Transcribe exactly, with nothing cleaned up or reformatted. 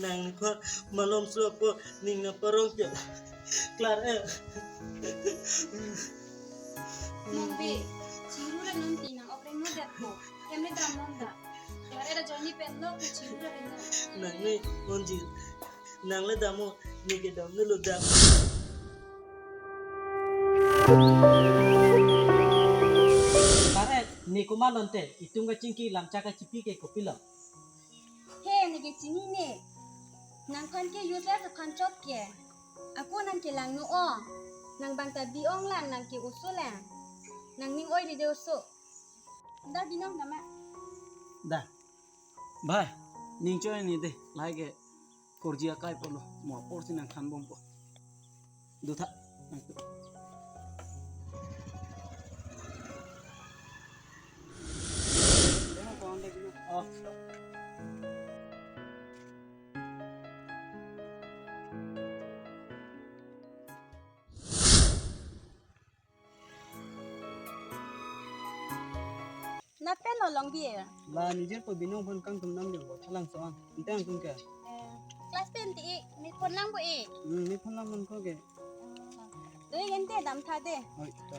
Nangli phan malomso apot ning nangparong ke klar eh. Nongbe, chingru ra non ti nang opreng no detpo. Kemre dam non da. Kemre da join ni pen lo ke chingru ra non. Nangli onji. Nangli dam o, ne ke dam ne lo dam. Pare, ne komat lo ante, itum kachingki lamchak kachipi ke kopilo? He, ne ke chinine. Nangphan ke useless aphan chot ke. Ako nang ke lang nu o. Nang bang ta bi-ong lang, nang ke oso lang. Nang ning oi ride oso. Da binong nama. Da. Bhai, ning choi ni de, lahai ke four G akai pulo, mo apor si nangthan bompo. Dotha. Oh. Nat pen lo Longbi e? La nijir po binong phan kangtum nam jong bo thalang so ang. Ante angtum ke? Eh, class pen ti i, ne phone lang bo i. Hmm, ne phone lang man ko ke. Doi gente dam tha de. Oi, to.